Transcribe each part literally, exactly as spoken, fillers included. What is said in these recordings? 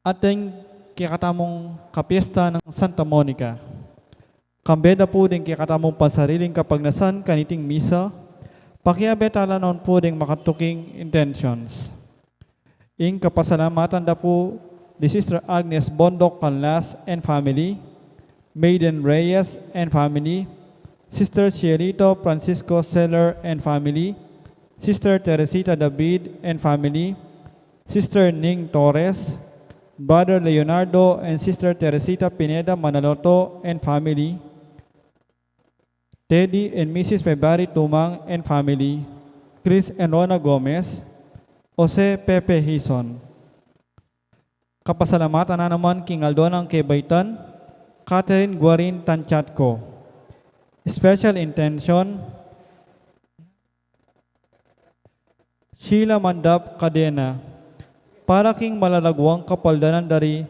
Ating kekatamung kapiesta nang Santa Monica. Kambe da pu ding kekatamung pansariling kapagnasan kaniting misa, pakiabe tala naman pu ding makatuking intentions. Ing kapasalamatan da pu di Sister Agnes Bondoc Canlas and family, Maiden Reyes and family, Sister Cielito Francisco Seller and family, Sister Teresita David and family, Sister Ning Torres, Brother Leonardo and Sister Teresita Pineda Manaloto and family, Teddy and Missus Mayberry Tumang and family, Chris and Rona Gomez, Jose Pepe Hison. Kapasalamatan na naman king aldo nang kebaitan, Catherine Guarin Tanchatco. Special intention, Sheila Mandap Cadena, para king malalaguang kapaldanan dari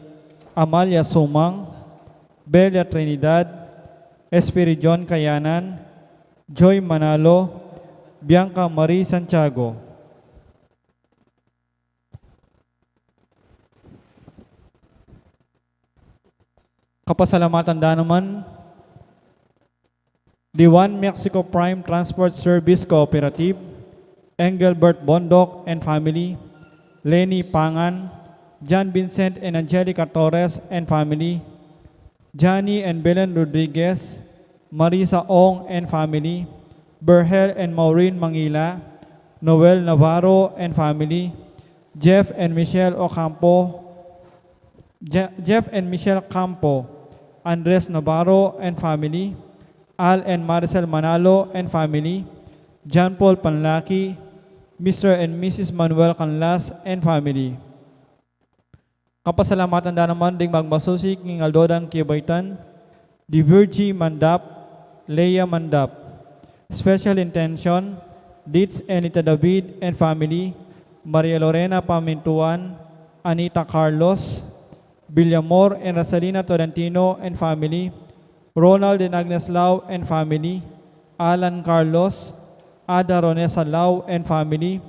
Amalia Sumang, Belia Trinidad, Espiridion Kayanan, Joy Manalo, Bianca Marie Santiago. Kapasalamatan da naman di One Mexico Prime Transport Service Cooperative, Engelbert Bondoc and family, Lenny Pangan, John Vincent and Angelica Torres and family, Johnny and Belen Rodriguez, Marisa Ong and family, Berhel and Maureen Mangila, Noel Navarro and family, Jeff and Michelle Ocampo, Je- Jeff and Michelle Campo, Andres Navarro and family, Al and Maricel Manalo and family, John Paul Panlaki, Mister and Missus Manuel Canlas and family. Kapasalamatan da naman ding magmasusi king aldo dang kebaitan, di Virgie Mandap, Leia Mandap. Special intention, Ditz Enita David and family, Maria Lorena Pamintuan, Anita Carlos, Villamor and Rosalina Tolentino and family, Ronald and Agnes Lau and family, Alan Carlos, Ada Ronesa Lau and family,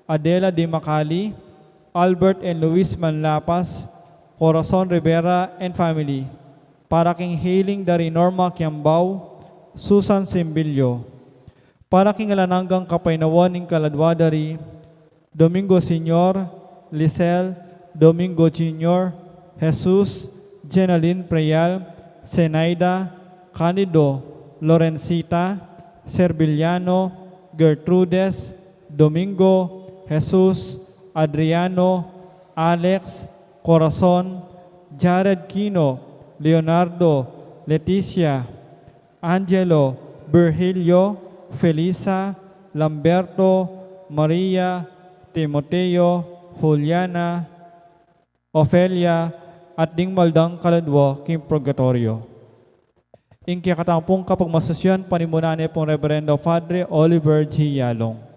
Adela de Macali, Albert and Luis Manlapas, Corazon Rivera and family, para king healing dari Norma Kiambao, Susan Simbilio, para king alang anggang kapaynawan ning kaladwa dari Domingo Senior, Lisel, Domingo Junior, Jesus, Jenaline Preal, Zenaida, Canido, Lorencita, Serviliano, Gertrudes, Domingo, Jesus, Adriano, Alex, Corazon, Jared Kino, Leonardo, Leticia, Angelo, Virgilio, Felisa, Lamberto, Maria, Timoteo, Juliana, Ofelia, at ding maldang kaladwa king purgatorio. Ing kekatamung kapagmasusian, panimunan ne pung Reverendo Padre Oliver G. Yalong.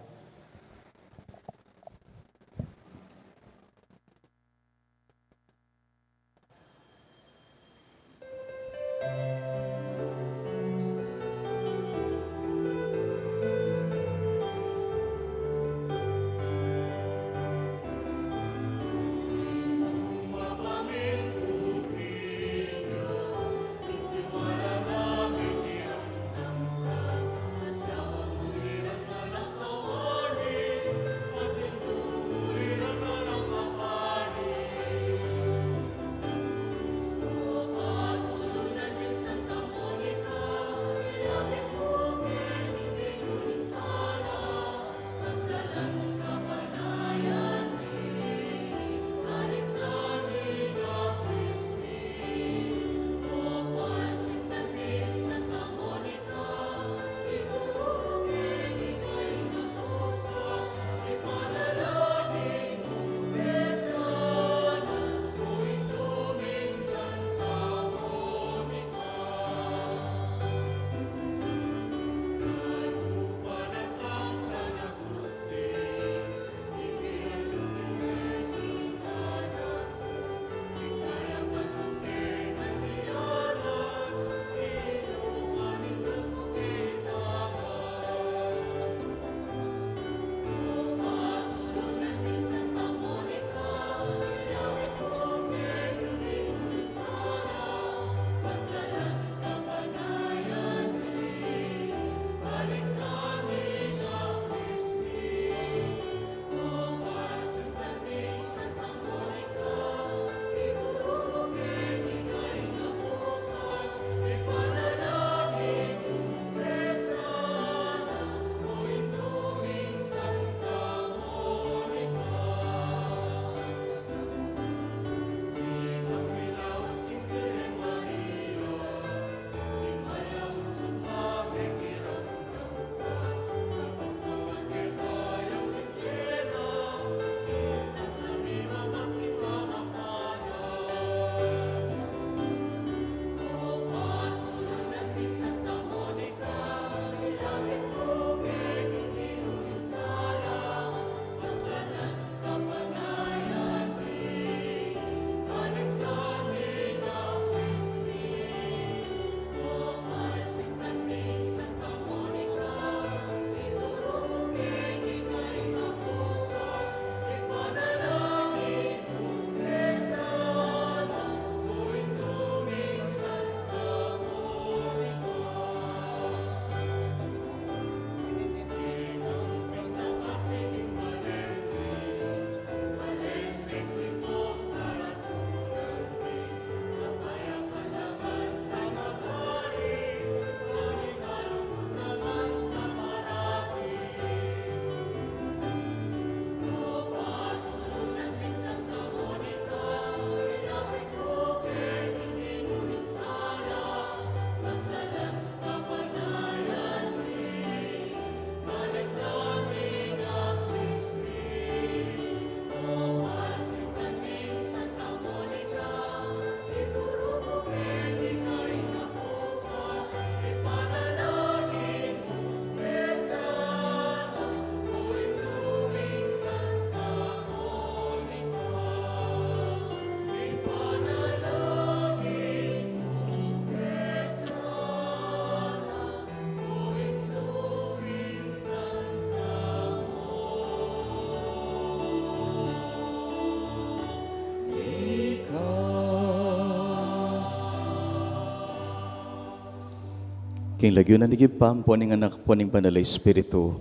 King lagyu na ning Ibpa, ampo ning Anak, ampo ning Banal a Espiritu.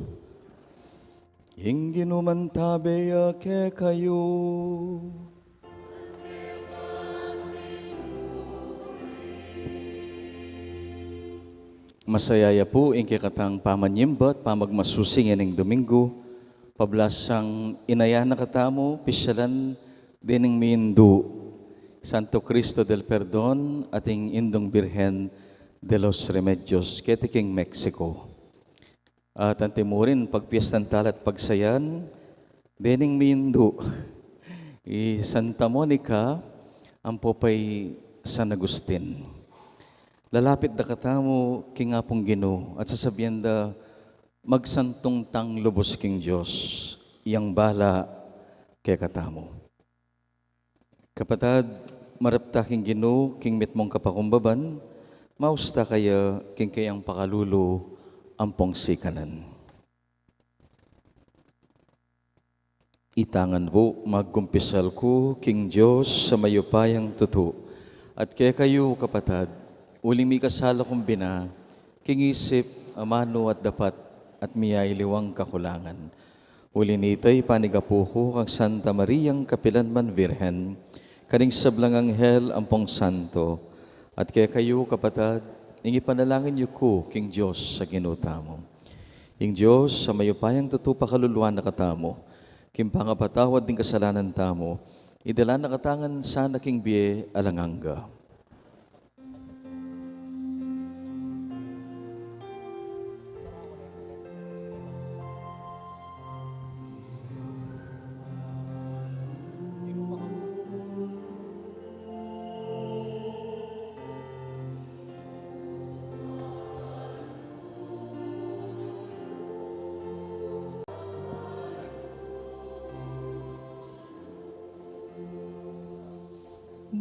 Ing Ginu mantabe ya kekayu. Masaya ya pu ing kekatang pamanyimba at pamagmasusi ngening Domingo, pablasang inaya na katamu pisyalan dening miindu, Santo Cristo del Perdon at ing Indung Birhen de los Remedios keti king Mexico. At antimurin pagpiestan tala at pagsayan dening miindu, i Santa Monica, ampo pa i San Agustin. Lalapit da katamu king Apung Ginu at sasabian da, "Magsantung tang lubus king Dios, yang bala kekatamu." Kapatad, marap ta king Ginu king mitmung kapakumbaban, maus ta kaya king kayang pakalulu ampong sikanan. Ita ngan pu, magkumpisal ku king Dios a mayupayang tutu, at kekayu, kapatad, uling mikasala kung bina, king isip, amanu at dapat, at miyailiwang kakulangan. Uli nita, ipanigapu ku kang Santa Mariang kapilan man Virgen, karing sablang anghel ampong santo, at kekayu, kapatad, ing ipanalangin yu ku king Dios a Ginu tamu. Ing Dios a mayupayang tutu pakaluluan na katamu, king pangapatawad ding kasalanan tamu, idala na katamu ngan sana king bie alang angga.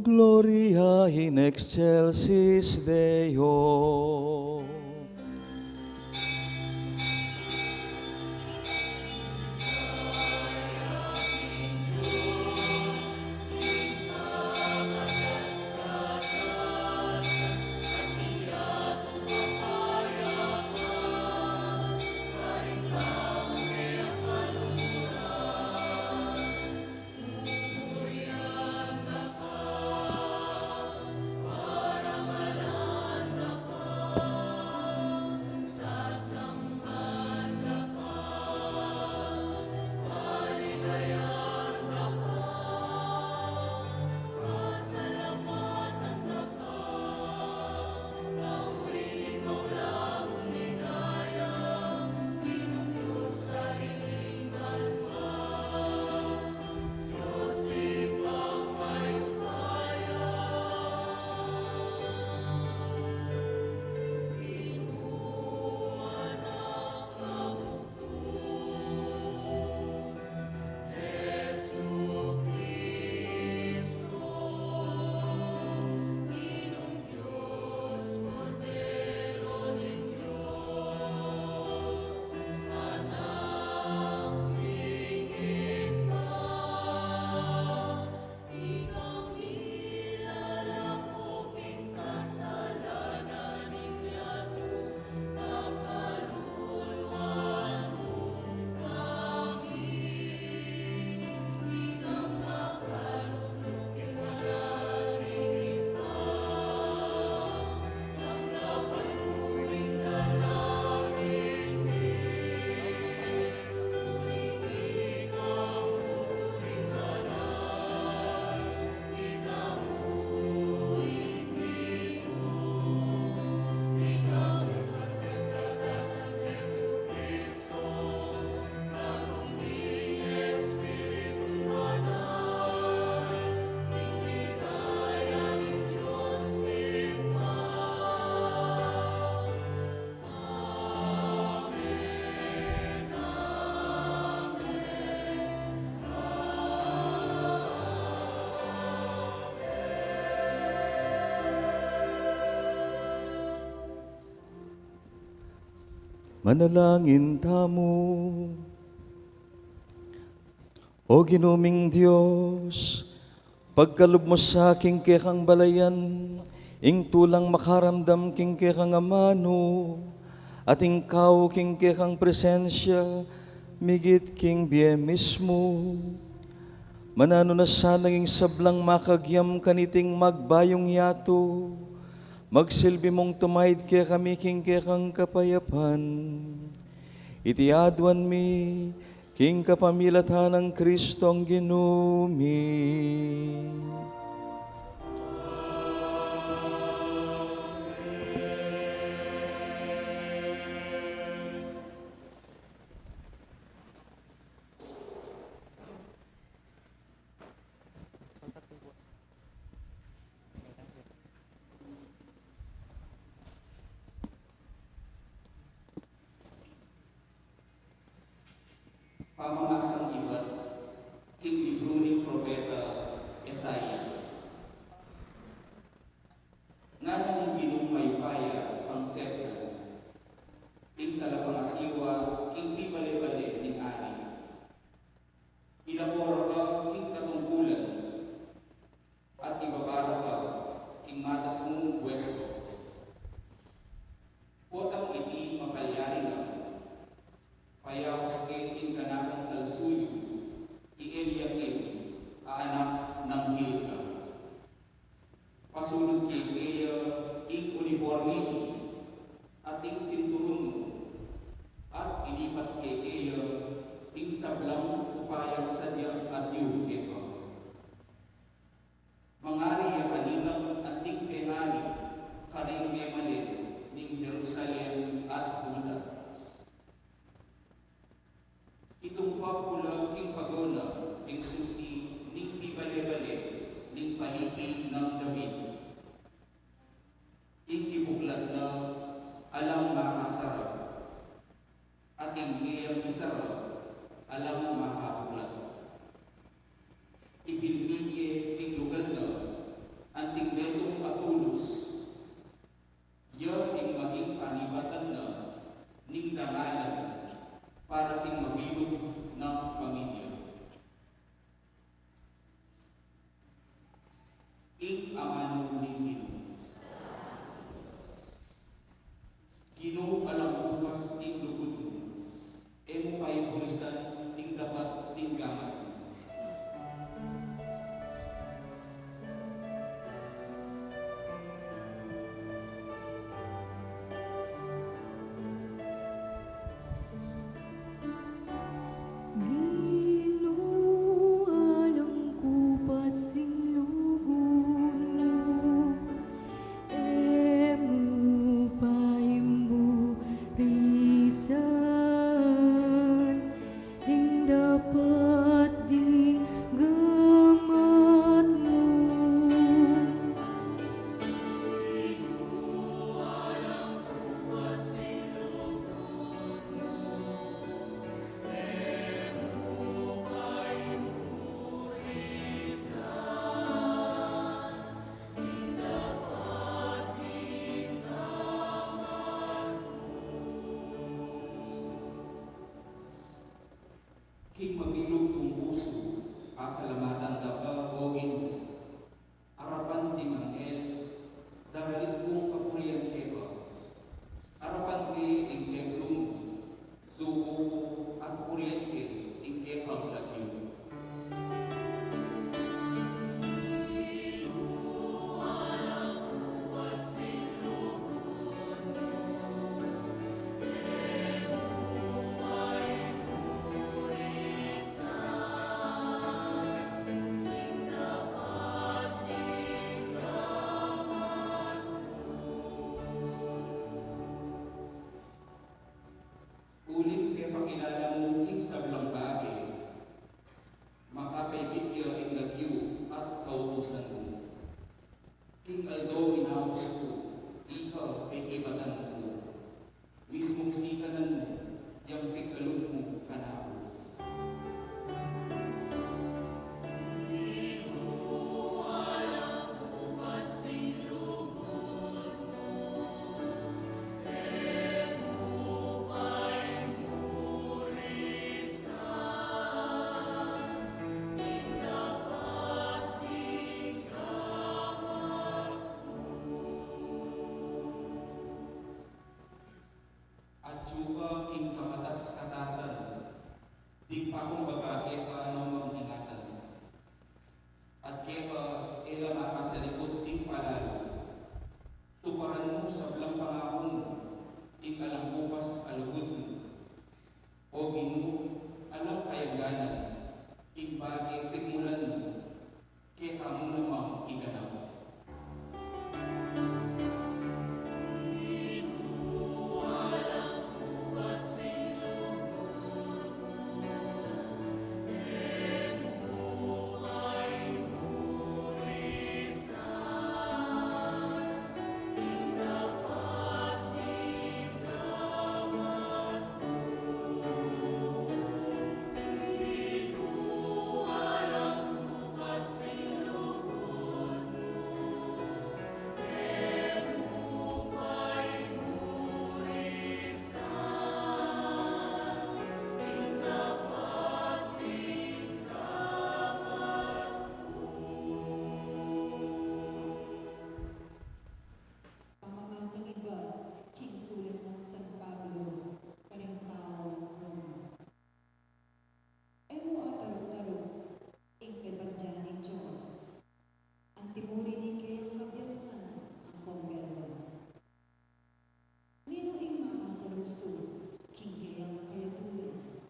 Gloria in excelsis Deo. Manalangin tamu. O Ginu ming Dios, pagkalub mu sa king kekang balayan Ing tulang makaramdam king kekang amanu, at ing kau king kekang presensya, migit king bie mismu. Mananu na sanang ing sablang makagyam kaniting magbayung yatu, magsilbi mung tumaid kekami king kekang kapayapan. Iti aduan mi, king kapamilatan nang Kristong Ginu mi. Pamamasang ibat king libru ning propeta Esaias. Ngana ning Ginung mayupaya kang Setna, ing talapangasiwa king pibale-bale ning ari. Ilako ra ka king katungkulan, at ibaba ra ka king matas mung puesto. Potang iti mapalyari na, payaus ke ing kanakung talsuyu, i Eliakim a anak nang Hilkia. Pasulud ke keya ing uniporme mu at ing sinturun mu, at ilipat ke keya ing sablang upayang sadyang atyu keka. Mangari ya kaninang anting pengari karing memalen ning Jerusalem at Juda. Itumpak ku la king pagona ring susi ning pibale-bale ning palipi nang David. Ing ibuklat na alang makasara, at ing keyang isara alang makabuklat. Ipilmi ke king lugal na anting metung a tulus. Ya ing maging panibatan na ning dangalan para king mabilug nang pamilya. Ing amanu ning Ginu. Ginu, alang kupas ing lugud mu, e mu paiburisan ing dapat ning gamat mu. Ginu, alang kupas ing lugud mu, e mu paiburisan ing dapat ding gamat mu. King mabilug kung pusu, pasalamatan da ka, o Ginu. Arapan ding anghel, daralit kung kapurian keka. Arapan ke ing templo mu, duku ku at purian ke ing kekang lagyu. Uling pepakilala mu king sablang bage, makapaibit ya ing lagyu at kautusan mu. King aldo minaus ku, ika pekibatan mu ku. Mismung sikanan mu yang pikalub mu kanaku. ka king kakatas-katasan, ding pakumbaba keka no mang ingatan. At keka e la makasalikut ding palalu, tuparan mu sablang pangaku mu, ing alang kupas a lugud mu. O Ginu, alang kayangganan, ing bage pigmulan mu, keka mu namang iganap. Pamamasang ibat king sulat nang San Pablo karing taga Roma. E mu ataruk-taruk ing pepagyan ning Dios, antimo rin ing keyang kabiasnan ampong beruan. Ninu ing makasaluksu king keyang kayatulan?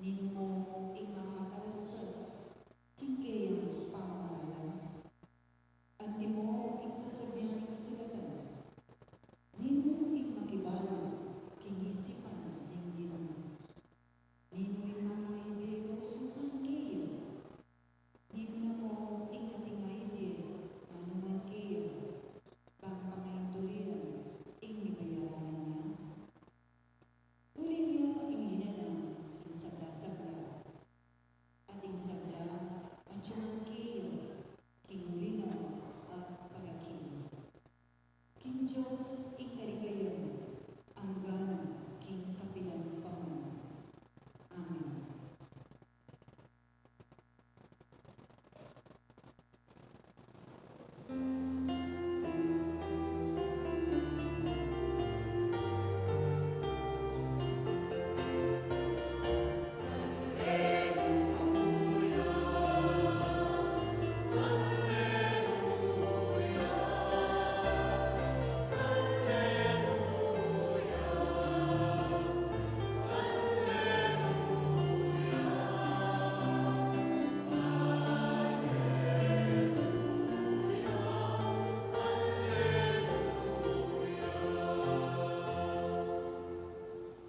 Ninu mu ing makatalastas king keyang pamamaralan? Antimo ing sasabian ning kasulatan? Ninu ing makibalu king isipan ning Ginu? Ninu ing makaibie kausukan keya? Ninu namu ing ating aibie nanu man keya, bang pangaintuliran ing mibayaran na? Uling iya ing linalang ing sabla-sabla, at ing sabla atiu man keya king uli na at para keya. King Dios ing kaligayan, anggana king kapilan pa man. Amen.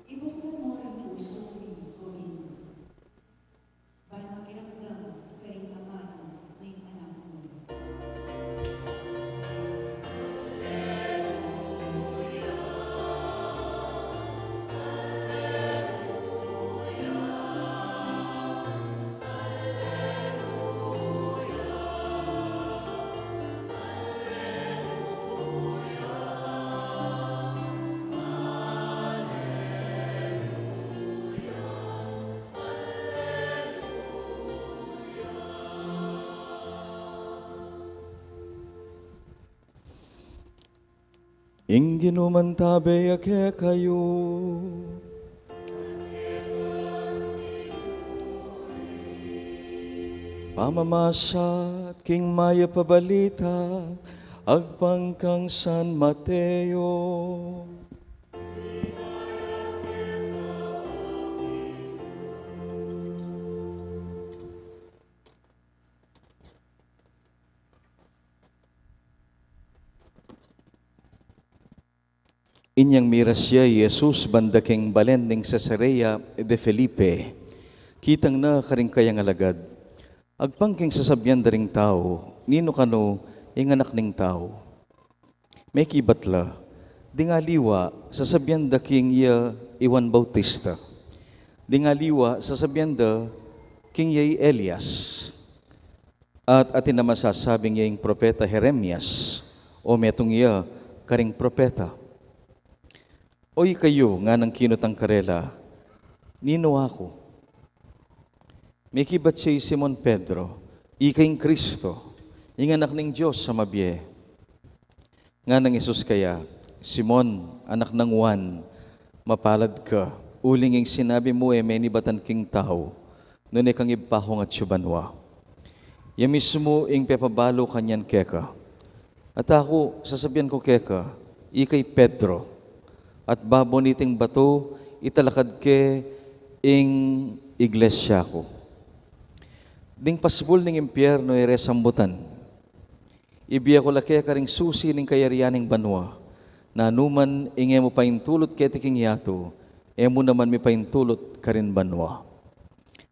Ibuklat mu ring pusu mi, O Ginu, ban makiramdam karing amanu ning anak mu. Ing Ginu mantabe ya kekayu. Pamamasat king mayap a balita agpang kang San Mateo. Inyang miras ya i Jesus banda king balen ning Cesarea de Felipe. Kitang na karing kayang alagad. Agpang king sasabian da ring tau, ninu kanu ing Anak ning Tau? Mekibat la, ding aliwa sasabian da king iya i Juan Bautista. Ding aliwa sasabian da king iya i Elias. At atin naman sasabing iya ing propeta Jeremias, o metung iya karing propeta. O ikayu, nganang kinutang karela, ninu aku? Mekibat ya i Simon Pedro, ika ing Kristo, ing Anak ning Dios a mabie. Nganang Jesus kaya, Simon, anak nang Juan, Mapalad ka, uling ing sinabi mu e menibatan king tau, nune kang Ibpa kung atsu banua. Ya mismu ing pepabalu kanyan keka. At aku, sasabian ku keka, ika i Pedro, at babo niting batu, italakad ke ing iglesia ku. Ding pasbul ning impiernu e re sambutan. Ibie ku la keka ring susi ning kayarian ning banua. Nanu man ing e mu paintulut keti king yatu, e mu naman mipaintulut karin banua.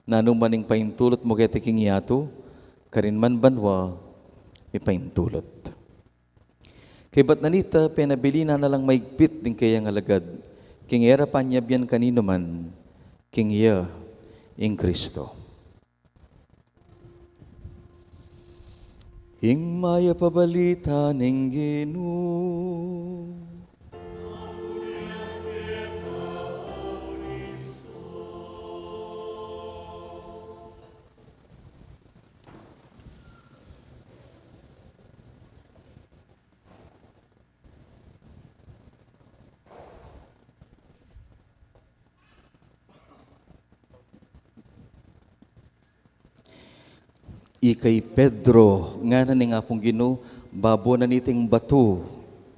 Nanu man ing paintulut mu keti king yatu, karin man banua mipaintulut. Kaybat na nita, penabilin na lang maigpit ding keyang alagad, king e ra panyabian kaninu man, king iya ing Kristo. Ing mayap a balita ning Ginu. Ika i Pedro, ngana ning Apung Ginu, babo na niting batu.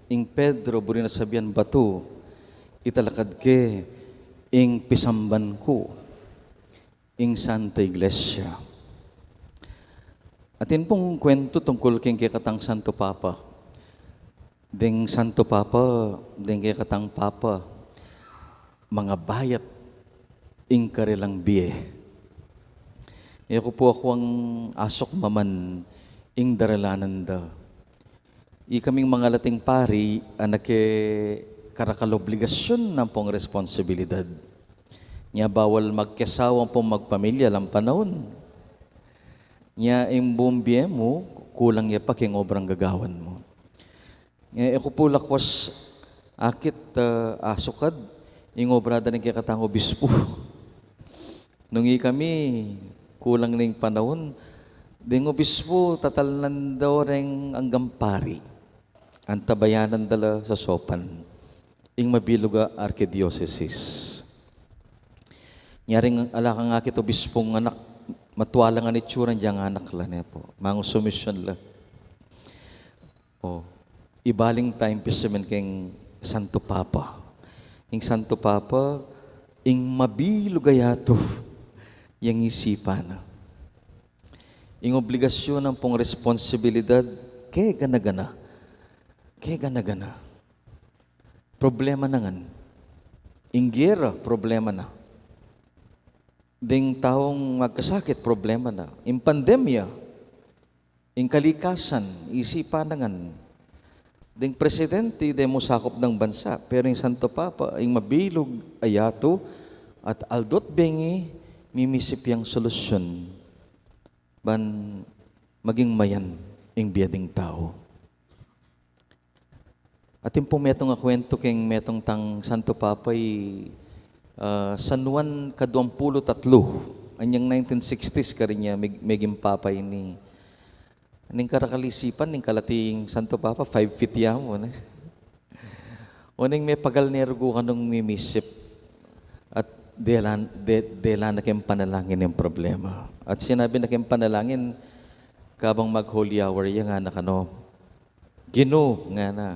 Ing Pedro, buri na sabian batu, italakad ke ing pisamban ku, ing Santa Iglesia. Atin pung kuwentu tungkul king kekatang Santo Papa. Ding Santo Papa, ding kekatang Papa, mangabayat ing karelang bie. E ku pu akuang asukmaman ing daralanan da. Ikaming mangalating pari, anak e karakal obligasyun ampong responsibilidad. Nya bawal magkesawa ampong magpamilya alang panaun. Nya ing buung bie mu, kulang ya pa king obrang gagawan mu. Nya e ku pu lakwas akit, ah, asukad ing obra da ning kekatang obispu. Nung ikami kulang ning panaun, ding obispu tatalnan da reng anggang pari. Antabayanan da la sa sopan ing mabilug a arkidiosesis. Nya ring ala kang akit obispung anak, matua la ngan itsura dyang anak la, ne pu. Mangusumisyon la. O, ibaling tayang pisamin keng Santo Papa. Ing Santo Papa, ing mabilug a yatu yang isipan na. Ing obligasyun ampong responsibilidad, kegana-gana. Kegana-gana. Problema na ngan. Ing gera, problema na. Ding taung magkasakit, problema na. Ing pandemya, ing kalikasan, isipan na ngan. Ding presidente, de mu sakup dang bansa, pero ing Santo Papa, ing mabilug a yatu, at aldo't bengi, mimisip yang solusyun ban maging mayan ing bie ding tau. Atin pung metung a kuwentu keng metung tang Santo Papa i, ah, San Juan kaduang pulu't atlu. Anyang nineteen sixties karin ya meg-, meging Papa ini. Ning karakal isipan, ning kalating Santo Papa, five feet ya mu, ne? Uling mepagal ne rugu kanung mimisip at dela, de-, dela na keng panalangin ing problema. At sinabi na keng panalangin, kabang mag-holy hour ya, ngana kanu, Ginu, ngana,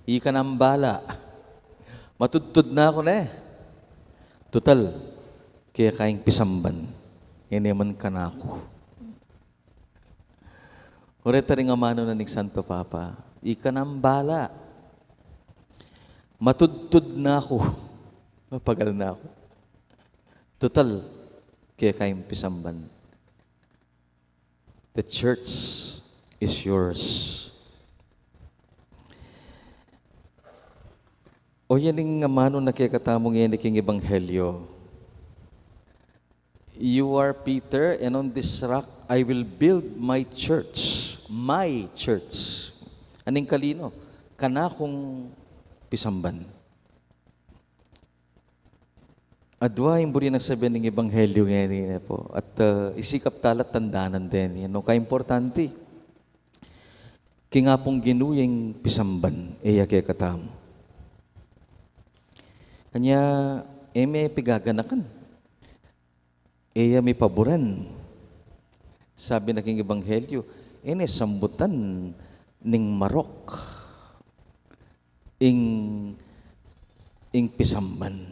ika nang bala. Matudtud na ku ne. Tutal, keka ing pisamban. E ne man kanaku. Ulit, ring amanu na ning Santo Papa, ika nang bala. Matudtud na ku. Mapagal na ku. Tutal, keka ing pisamban. The church is yours. O, yan ing amanu na kekatamu ngeni king ebanghelyo. You are Peter, and on this rock I will build my church. My church. Aning kalino? Kanakung pisamban. Adwa ing buri nang sabian ning ebanghelyo ngeni, ne pu. At, ah, isikap tala tandanan deni, no, kaimportante. King Apung Ginu ya ing pisamban, e ya kekatamu. Kanya, e me pigaganakan. E ya mipaburan. Sabi na king Ebanghelyo, e ne sambutan ning marok ing, ing pisamban.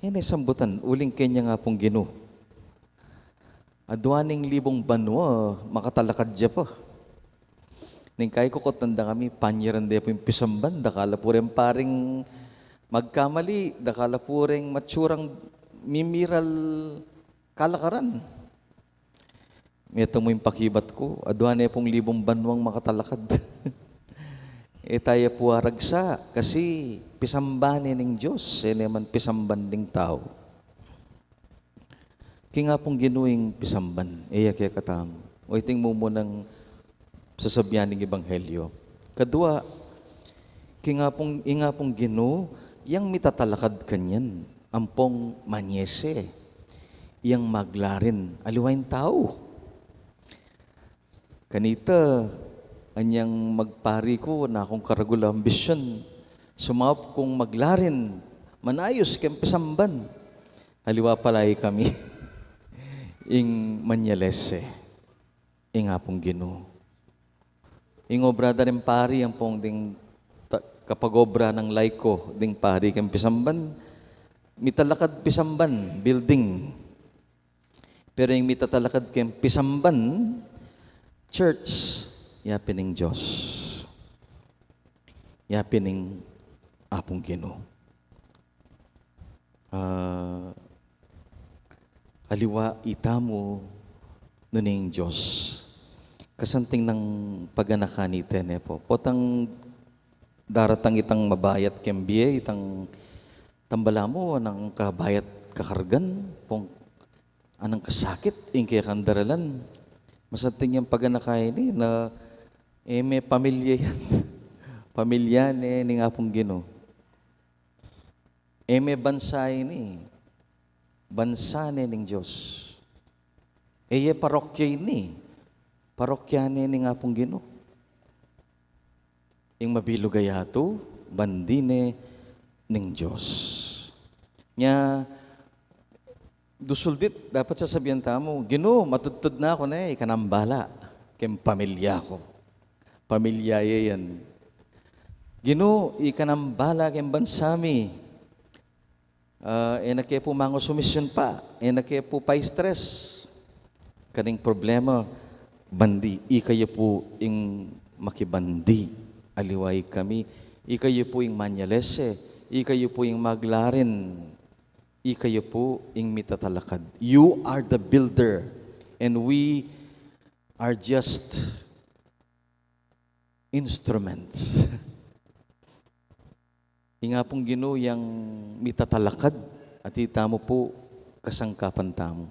E ne sambutan, uling keni Apung Ginu. Adua ning libung banua, makatalakad ya pa. Ning kaikukutnan da kami, panyaran de pu ing pisamban, dakal a pu ring paring magkamali, dakal a pu ring matsurang mimiral kalakaran. Metung mu ing pakibat ku, adua ne pung libung banuang makatalakad. E taya pu aragsa, kasi pisamban ne ning Dios, e ne man pisamban ning tau. King Apung Ginu ing pisamban, e ya kekatamu. O iting mumunang sasabian ning Ebanghelyo. Kadua, king Apung, ing Apung Ginu, yang mitatalakad kanyan, ampong manyese, yang maglarin, aliwa ing tau. Kanita, anyang magpari ku, na kung karagul a ambisyon, sumaup kung maglarin, manayus keng pisamban. Aliwa pala ikami, ing manyalese, ing Apung Ginu. Ing obra da ring pari, ampong ding ta-, kapag-obra nang laiko, ding pari keng pisamban, mitalakad pisamban, building. Pero ing mitatalakad keng pisamban, church, yapin ning Dios. Yapin ning Apung Ginu. Ah, aliwa itamu nung ing Dios. Kasanting nang paganakan ita ne pu. Potang daratang itang mabayat keng bie, itang tambala mu, anang kabayat kakargan, pung anang kasakit ing kekang daralan. Masanting yang paganakan ini na e me pamilya yan. Pamilya ne ning Apung Ginu. E me bansa ini, bansa ne ning Dios. E ye parokya ini, parokya ne ning Apung Ginu. Ing mabilug a yatu, bandi ne ning Dios. Nya, dusul dit, dapat sasabian tamu, Ginu, matudtud na ku ne, ika nang bala keng pamilya ku. Pamilya ye yan. Ginu, ika nang bala keng bansa mi. Ah, e na ke pu mangusumisyon pa, e na ke pu pa-stress. Kaning problema, bandi, ika ya pu ing makibandi, aliwa ikami, ika ya pu ing manyalese, ika ya pu ing maglarin, ika ya pu ing mitatalakad. You are the builder, and we are just instruments. Ing Apung Ginu yang mitatalakad, at itamu pu kasangkapan tamu.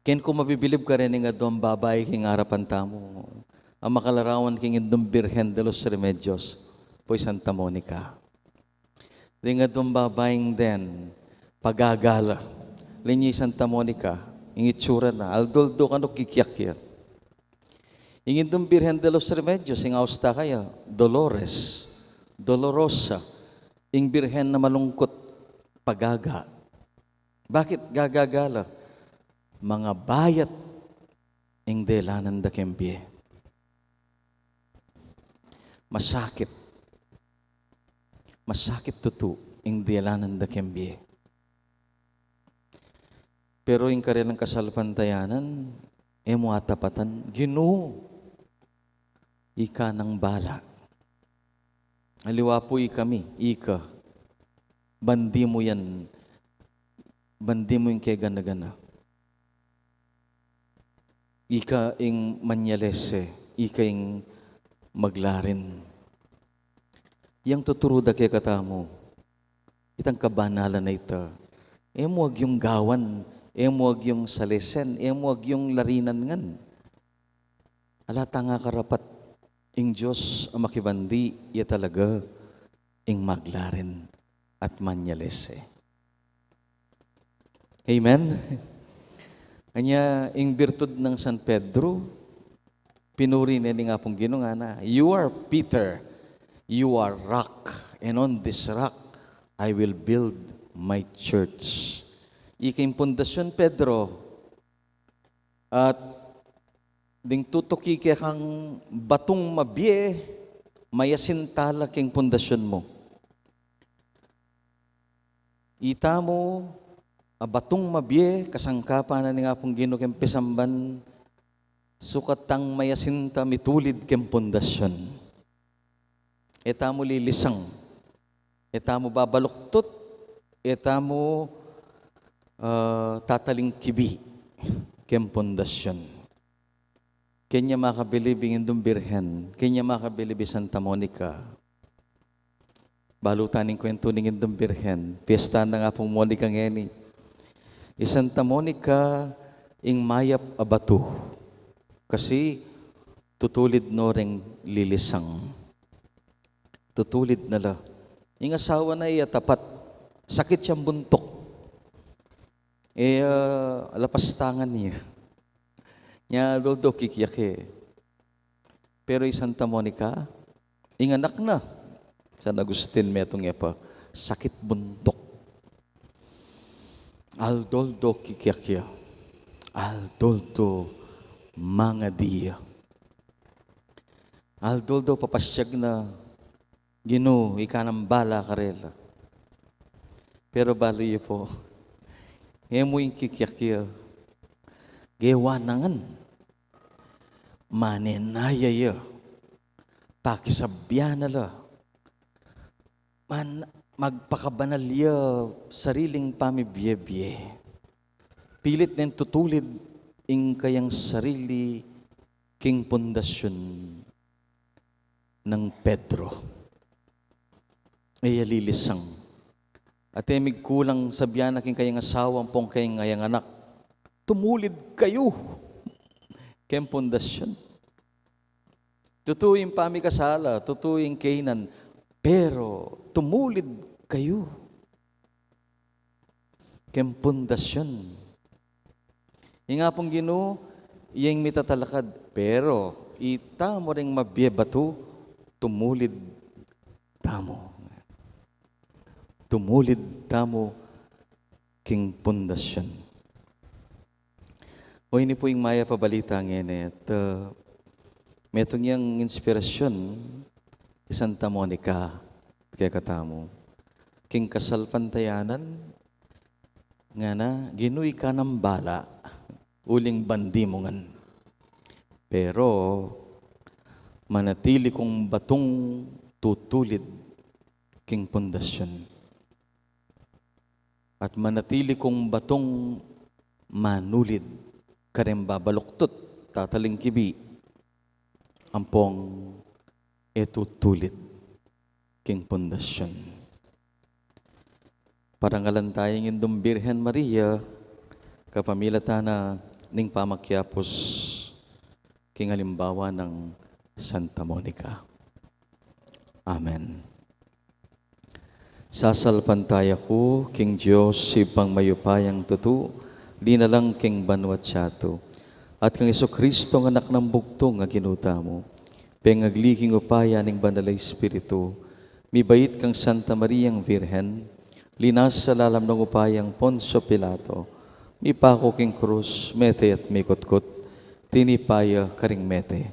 Ken ku mabibilib kareng aduang babai king arapan tamu, a makalarawan king Indung Birhen de los Remedios, pu i Santa Monica. Ding aduang babaing den, pagagala. Linyi Santa Monica, ing itsura na, aldo-aldo kanu kikiak ya. Ing Indung Birhen de los Remedios, ing austa kaya, Dolores, Dolorosa, ing Birhen na malungkut, pagaga. Bakit gagagala? Mangabayat ing delanan da keng bie. Masakit. Masakit tutu ing delanan da keng bie. Pero ing karelang kasalpantayanan, e mu atapatan, Ginu, ika nang bala. Aliwa pu ikami, ika. Bandi mu yan, bandi mu ing kegana-gana. Ika ing manyalese, ika ing maglarin. Yang tuturu da kekatamu, itang kabanalan a ita, e mu agyung gawan, e mu agyung salesen, e mu agyung larinan ngan. Ala tang akarapat, ing Dios a makibandi, ya talaga ing maglarin at manyalese. Amen? Anya, ing birtud nang San Pedro, pinuri ne ning Apung Ginu, ngana, "You are Peter, you are rock, "And on this rock I will build my church." Ika ing pundasyon, Pedro, at ding tutuki kekang batung mabie, mayasinta la king pundasyon mu. Itamu a batung mabie, kasangkapan na ning Apung Ginu keng pisamban, sukat tang mayasinta, mitulid keng pundasyon. E tamu lilisang, e tamu babaluktut, e tamu, ah, tatalingkibi keng pundasyon. Kenya makabilib ing Indung Birhen, kenya makabilib i Santa Monica. Balu ta ning kwentu ning Indung Birhen, piyesta na ning Apung Monica ngeni. I Santa Monica ing mayap a batu, kasi tutulid no reng lilisang. Tutulid na la. Ing asawa na, iya tapat, sakit yang buntuk. E, ah, lapastangan ya. Nya, aldo-aldo kikiak ya. Pero i Santa Monica, ing anak na, San Agustin, metung ya pa, sakit buntuk. Aldo-aldo kikiak ya. Aldo-aldo mangadi ya. Aldo-aldo papasyag na, "Ginu, ika nang bala karela." Pero balu ye pu, e mu ing kikiak ya, gewa na ngan. Manenaya ya, pakisabyan na la, man-, magpakabanal ya sariling pamibie-bie. Pilit neng tutulid ing kayang sarili king pundasyon nang Pedro. E ya lilisang. At e migkulang sabyan na king kayang asawa ampong keng kayang anak, "Tumulid kayu keng pundasyon." Tutu ing pamikasala, tutu ing kainan, pero tumulid kayu keng pundasyon. Ing Apung Ginu, iya ing mitatalakad, pero itamu reng mabie batu, tumulid tamu. Tumulid tamu king pundasyon. O, ini pu ing mayap a balita ngeni, at, ah, metung yang inspirasyon i Santa Monica kekatamu. King kasalpantayanan, ngana, "Ginu, ika nang bala, uling bandi mu ngan. Pero manatili kung batung tutulid king pundasyon. At manatili kung batung manulid kareng babaluktut, tatalingkibi, ampong e tutulid king pundasyon." Parangalan taya ing Indung Birhen Maria, kapamilatan na ning pamakiapus king alimbawa nang Santa Monica. Amen. Sasalpantaya ku king Dios, Ibpang mayupayang tutu, linalang king banua at yatu, at kang Jesucristo, Anak nang bugtung a Ginu tamu, pengagli king upaya ning Banal a Espiritu, mibait kang Santa Mariang Birhen, linasa lalam nang upayang Poncio Pilato, mipaku king krus, mete at mikutkut, tinipa ya karing mete.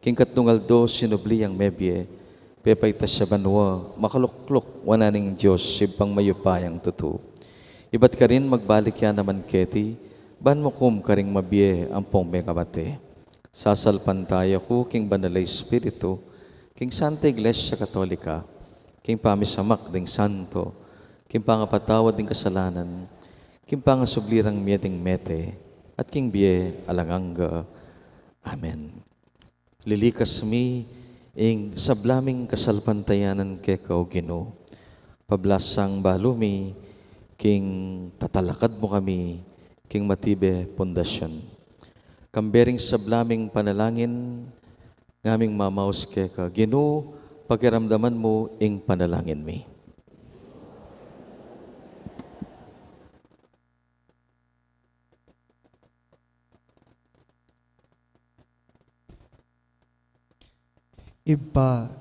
King katlung aldo sinubli yang mebie, pepaitas ya banua, makalukluk wanan ning Dios, Ibpang mayupayang tutu. Ibat karin magbalik ya naman keti, ban mukum karing mabie ampong mekabate. Sasalpantaya ku king Banal a Espiritu, king Santa Iglesia Katolika, king pamisamak ding santo, king pangapatawad ding kasalanan, king pangasubli rang mie ding mete, at king bie alang angga. Amen. Lilikas mi ing sabla ming kasalpantayanan keka, O Ginu. Pablasang balu mi king tatalakad mu kami king matibe pundasyon. Kambe ring sabla ming panalangin, ngaming mamaus keka, Ginu, pakiramdaman mu ing panalangin mi. Ibpa,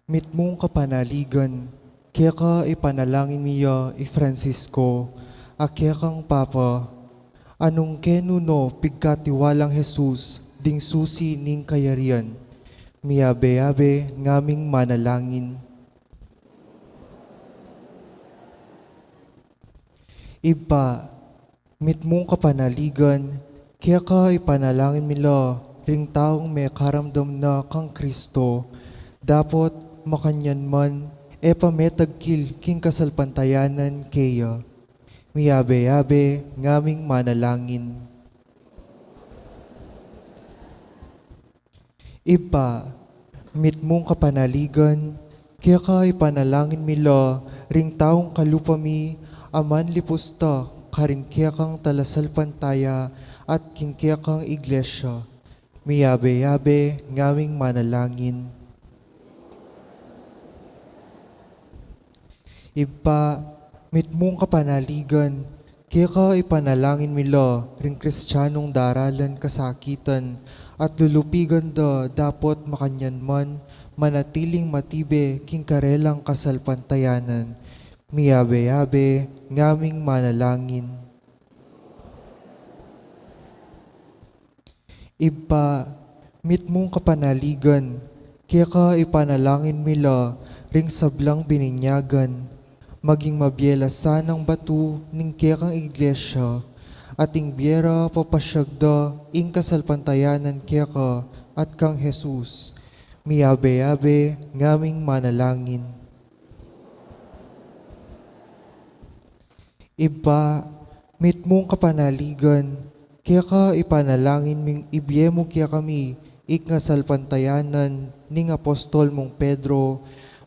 mitmung kapanaligan, Keka ipanalangin mi ya i Francisco, a kekang Papa, a nung kenu no pigkatiwalang Jesus ding susi ning kayarian. Miyabe-yabe ngaming manalangin. Ibpa, mitmung kapanaligan, keka ipanalangin mi la ring taung mekaramdam na kang Kristo, dapot makanyan man e pa metagkil king kasalpantayanan keya. Miyabe-yabe ngaming manalangin. Ibpa, mitmung kapanaligan, keka ipanalangin mi la ring taung kalupa mi a manlipusta karing kekang talasalpantaya at king kekang iglesia. Miyabe-yabe ngaming manalangin. Ibpa, mitmung kapanaligan, keka ipanalangin mi la ring Kristianong daralan kasakitan at lulupigan da dapot makanyan man manatiling matibe king karelang kasalpantayanan. Miyabe-yabe ngaming manalangin. Ibpa, mitmung kapanaligan, keka ipanalangin mi la ring sablang bininyagan, maging mabie la sanang batu ning kekang iglesia, at ing bie ra papasyag da ing kasalpantayanan keka at kang Jesus. Miyabe-yabe ngaming manalangin. Ibpa, mitmung kapanaligan, keka ipanalangin ming ibie mu kekami ing kasalpantayanan ning apostol mung Pedro,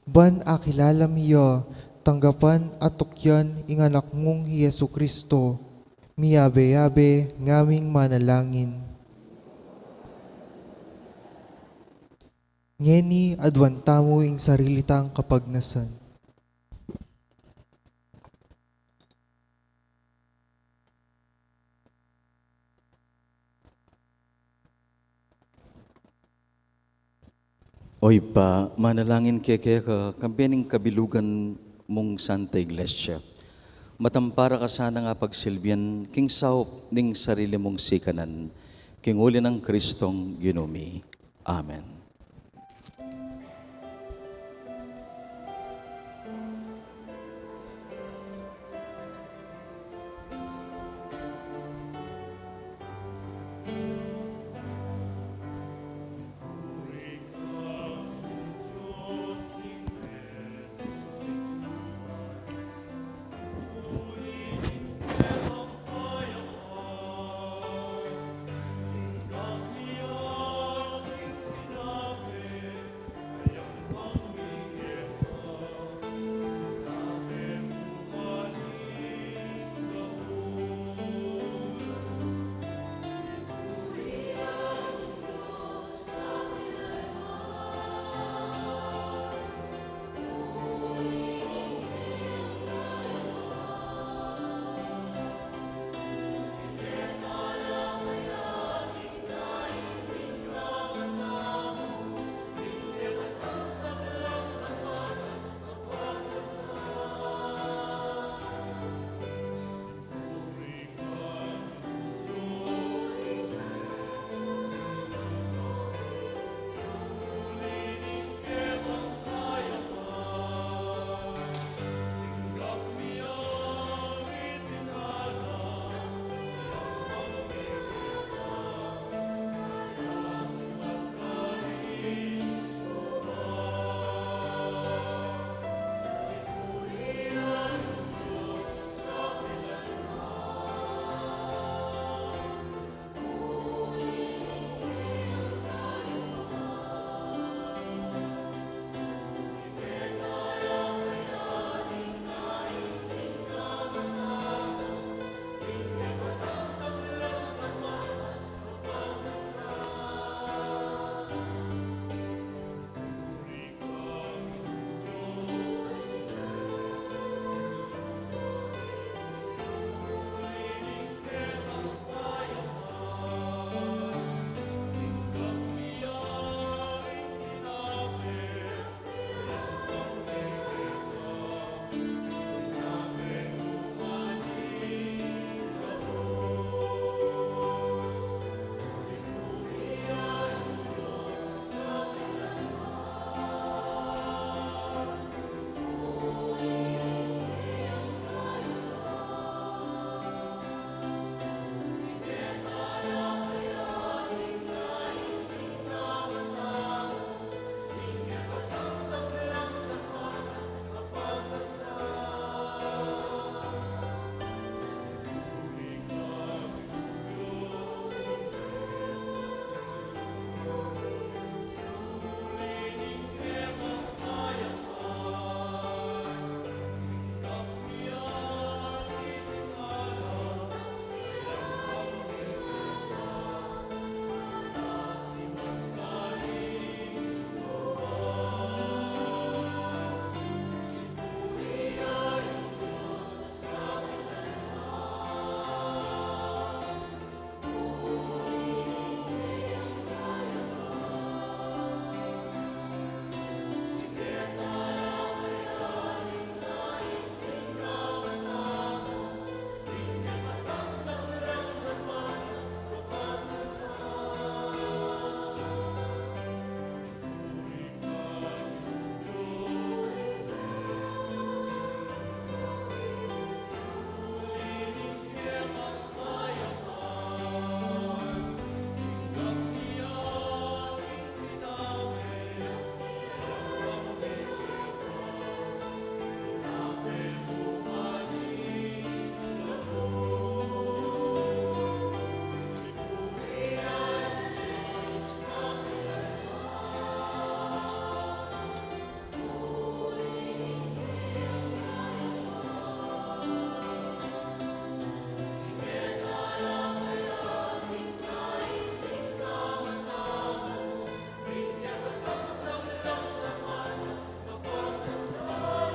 ban akilala mi ya, tanggapan at tukyan ing anak mung i Jesu-Kristo. Miyabe-yabe ngaming manalangin. Ngeni aduan tamu ing sarili tang kapagnasan. O Ibpa, manalangin kami keka, kambe ning kabilugan mung Santa Iglesia. Matampa ra ka sana nang pagsilbian king saup ning sarili mung sikanan, king uli nang Kristong Ginu mi. Amen.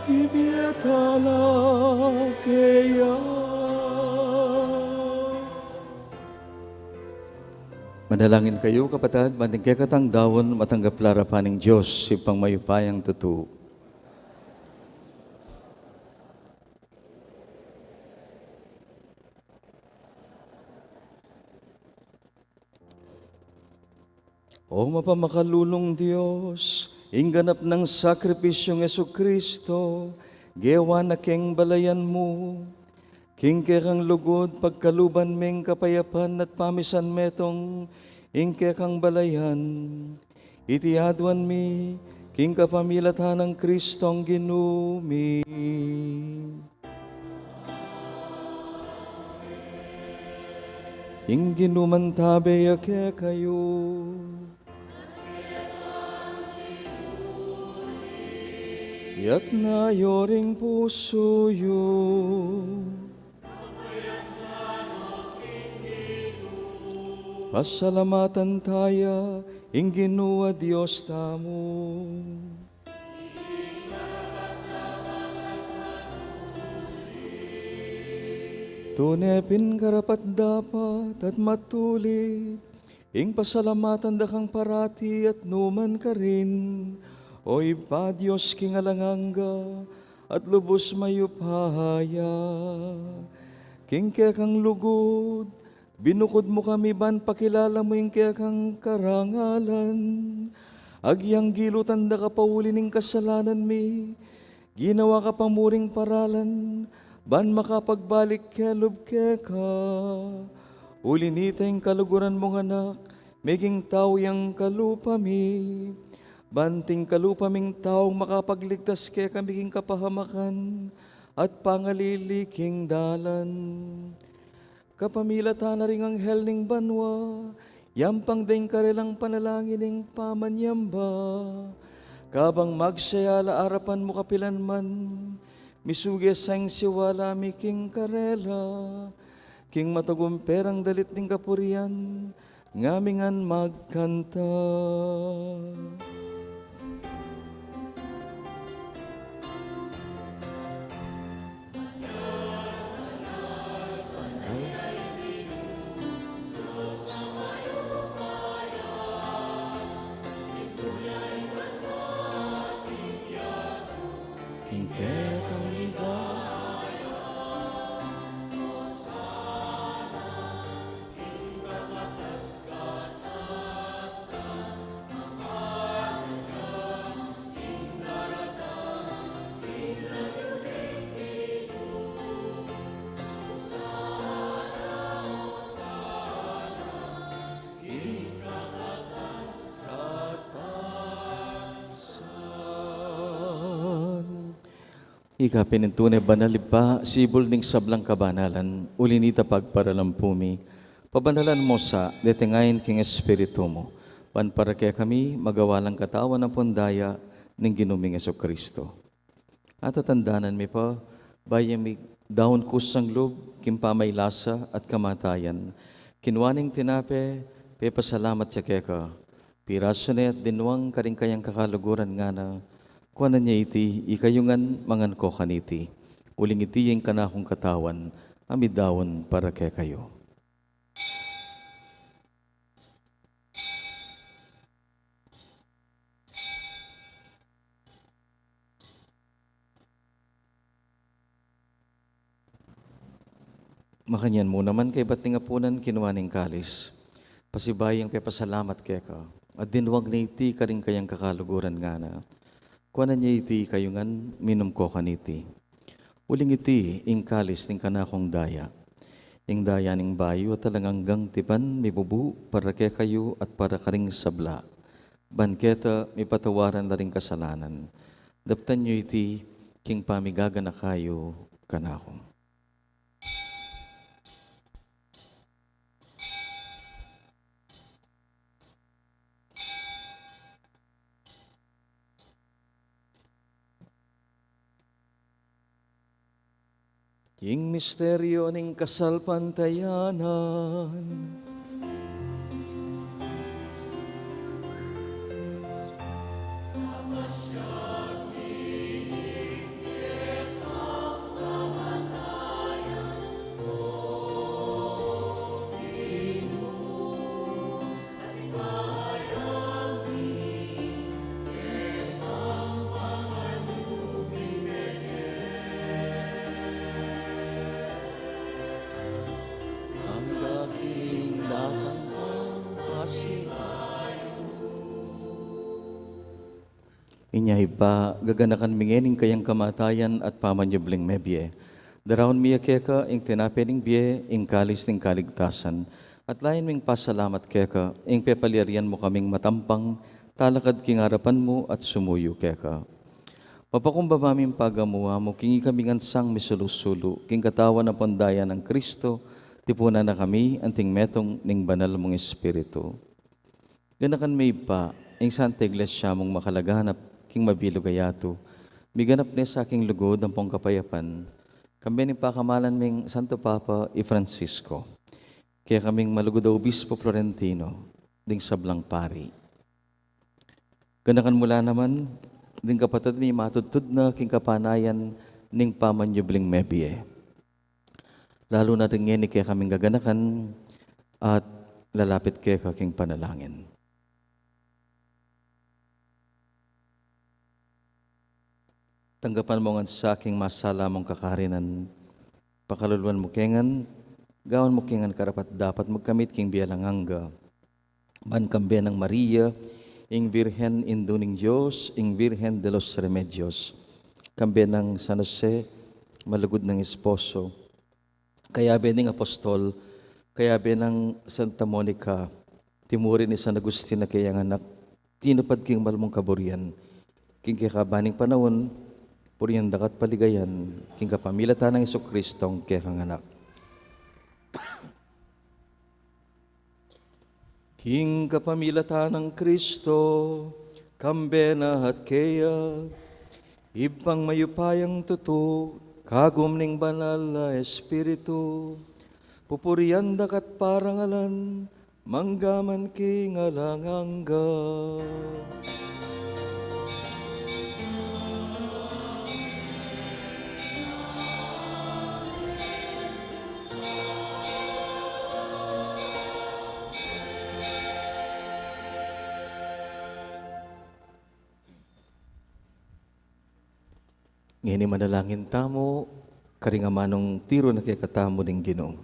Ibie ta la keya. Manalangin kayu, kapatad, ban ding kekatang daun matanggap la arapan ning Dios, Ibpang mayupayang tutu. O mapamakalulung Dios, ing ganap nang sakripisyung Jesucristo, gewa na keng balayan mu. King kekang lugud, pagkaluban meng kapayapan at pamisan metung ing kekang balayan. Iti aduan mi, king kapamilatan nang Kristong Ginu mi. Ing Ginu mantabe ya kekayu. Iyatas yu ring pusu yu. Pasalamatan taya ing Ginu a Dios tamu. Tune pin karapat-dapat at matulid ing pasalamatan da kang parati at nu man karin, O Ibpa, Dios king alang angga at lubus mayupaya. King kekang lugud, binukud mu kami ban pakilala mu ing kekang karangalan. Agyang gilutan da ka pa uli ning kasalanan mi, ginawa ka pa muring paralan, ban makapagbalik kelub keka. Uli nita ing kaluguran mung Anak, meging tau yang kalupa mi, ban king kalupa ming tau makapagligtas kekami king kapahamakan at pangalili king dalan. Kapamilatan na ring anghel ning banua, yampang deng karelang panalangin ning pamanyamba. Kabang magsaya la arapan mu kapilan man, misuge sa ing siwala mi king karela, king matagumpe rang dalit ning kapurian, ngami ngan magkanta. King kekang ligaya. Ika pin ing tune banal, Ibpa, sibul ning sablang kabanalan, uli nita pagparalampu mi, pabanalan mu sa dete ngeni king Espiritu mu, ban para kekami magawa lang katawan ampon daya ning Ginu ming Jesucristo. Atatandanan mi pa, bayu mi daun kusang lub king pamaylasa at kamatayan, kinua ne ing tinape, pepasalamat ya keka, pirasu ne at dinwang karing kayang kakaluguran, ngana, kuanan ye iti ikayu ngan mangan ko kaniti, uling iti ing kanakung katawan a midaun para kekayu. Makanyan mu naman, kaybat ning apunan, kinua ne ing kalis, pasibayu yang pepasalamat keka, at dinwang ne iti karing kayang kakaluguran, ngana, kuanan ye iti ikayu ngan minum ko kaniti, uling iti ing kalis ning kanakung daya, ing daya ning bayu at alang anggang tipan, mibubu para kekayu at para karing sabla, ban keta mipatawaran la ring kasalanan. Daptan yu iti king pamigaganaka yu kanaku. Ing misteryu ning kasalpantayanan. Inya Ibpa, gaganakan mi ngening kayang kamatayan at pamanyubling mebie. Daraun mi ya keka ing tinape ning bie, ing kalis ning kaligtasan, at layan ming pasalamat keka ing pepalyarian mu kaming matampang talakad king arapan mu at sumuyu keka. Mapakumbaba ming pagamu-amu king ikami ngan sang misulu-sulu king katawan ampon daya nang Kristo, tipunan na kami anting metung ning banal mung Espiritu. Ganakan me Ibpa ing Santa Iglesia mung makalaganap king mabilug a yatu, miganap ne sa king lugud ampong kapayapan, kambe ning pakamalan ming Santo Papa i Francisco, kekaming malugud a Obispo Florentino, ding sablang pari. Ganakan mu la naman ding kapatad mi matudtud na king kapanayan ning pamanyubling mebie. Lalu na rin ngeni kekaming gaganakan at lalapit keka king panalangin. Tanggapan mu ngan sa king masala mung kakarinan, pakaluluan mu ke ngan, gawan mu ke ngan karapat-dapat magkamit king bie alang angga. Ban kambe nang Maria, ing Virgen Indu ning Dios, ing Virgen de los Remedios, kambe nang San Jose, malugud nang esposo, kayabe ning apostol, kayabe nang Santa Monica, timuri ni San Agustin a keyang anak, tinupad king malmung kaburian, king kekabaning panaun, purian da ka at paligayan, king kapamilatan nang Jesucristo, kekang anak. King kapamilatan nang Kristo, kambe na at keya, Ibpang mayupayang tutu, kagum ning Banal a Espiritu, pupurian da ka at parangalan, mangga man king alang angga. Ngeni manalangin tamu, karing amanung tiru na kekatamu ning Ginu.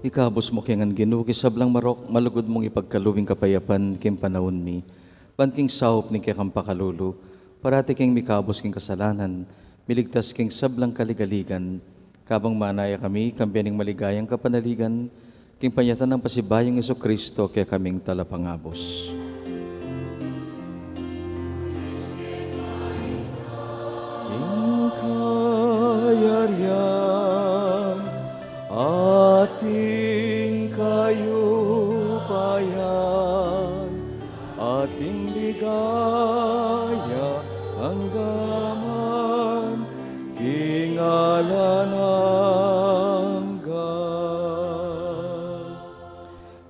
Ikabus mu ke ngan Ginu king sablang marok, malugud mung ipagkalub ing kapayapan king panaun mi. Ban king saup ning kekang pakalulu, parati keng mikabus king kasalanan, miligtas king sablang kaligaligan, kabang manaya kami, kambe ning maligayang kapanaligan, king panyatang nang pasibayung Jesucristo, kekaming Talapangabus. Ing kayarian at ing kayupayan at ing ligaya angga man king alang angga.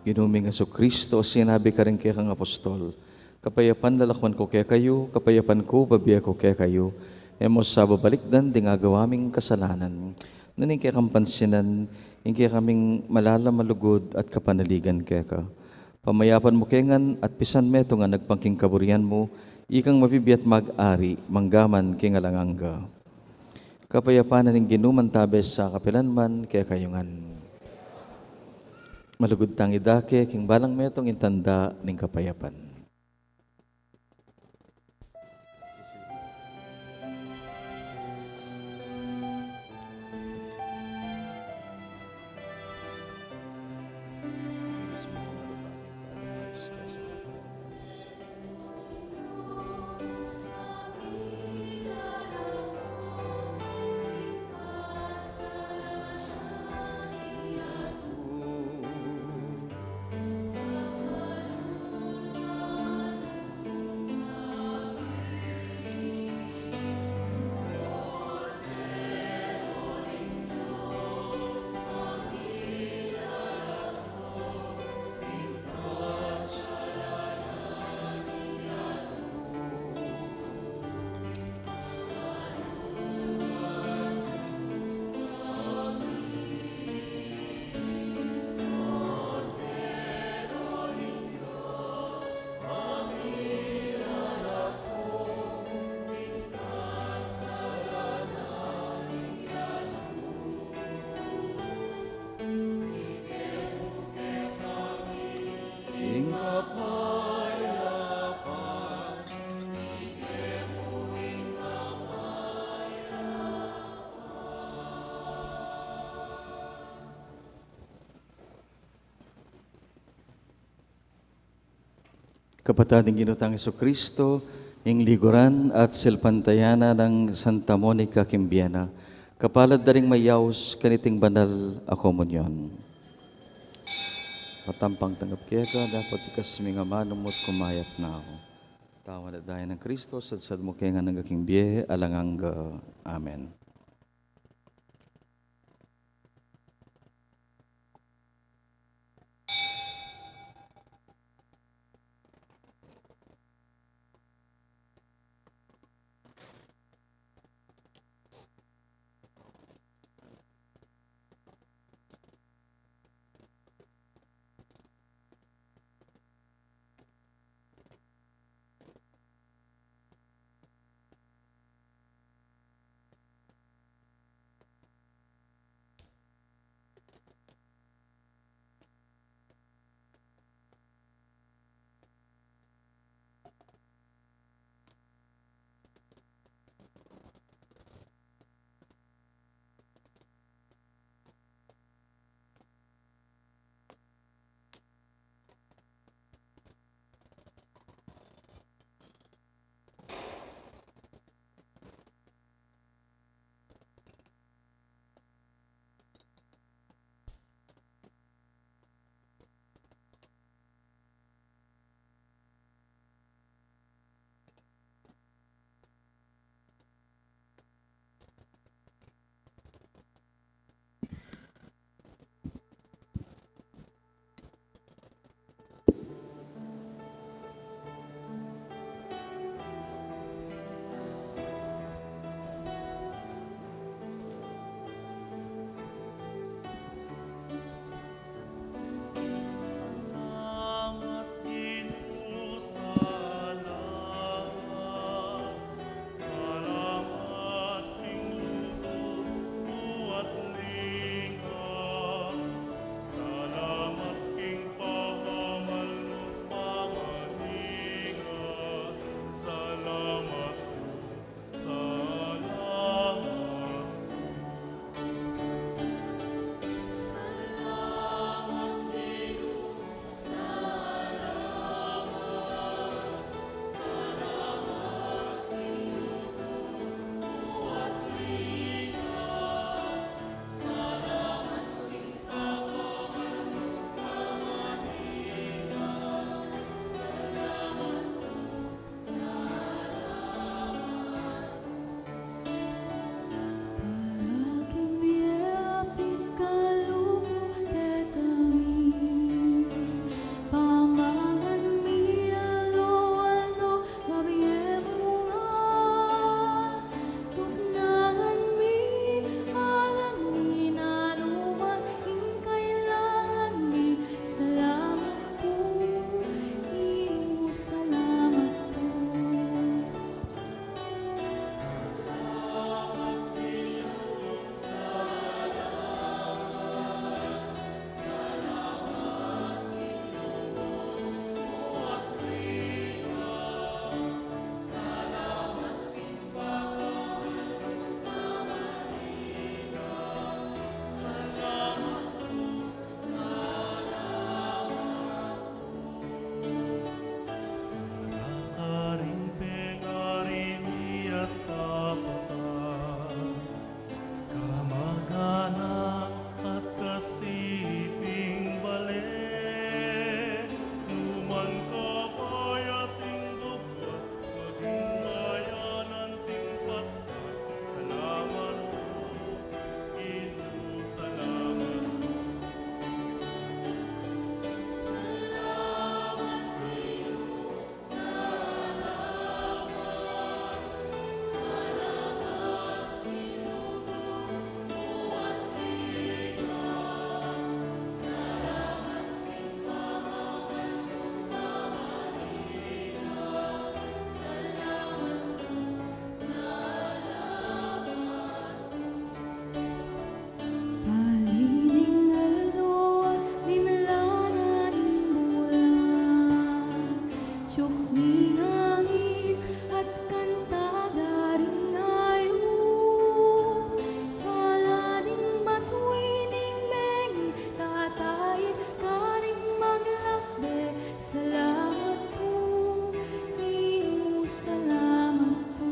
Ginu ming Jesucristo, sinabi karing kekang apostol, "Kapayapan lalakwan ku kekayu, kapayapan ku bibie ku kekayu, e mu sa babalikdan ding agawa ming kasalanan." Nune ing kekang pansinan, ing kekaming malalam a lugud at kapanaligan keka. Pamayapan mu ke ngan at pisan metung a nagpang king kaburian mu, ikang mabibie at mag-ari, mangga man king alang angga. Kapayapan na ning Ginu mantabe sa kapilan man kekayu ngan. Malugud tang idake king balang metung ing tanda ning kapayapan. Kapatad ning Ginu tang Jesucristo, ing liguran at salpantaya nang Santa Monica king bie na, kapalad da ring mayaus kaniting banal a komunyon. Matampang tanggap keka, dapot ikasming amanung mu at kumayap na ku. Tawan at daya nang Kristo, sadsad mu ke ngan angga king bie alang angga. Amen. Salamat po, Ginu, salamat po.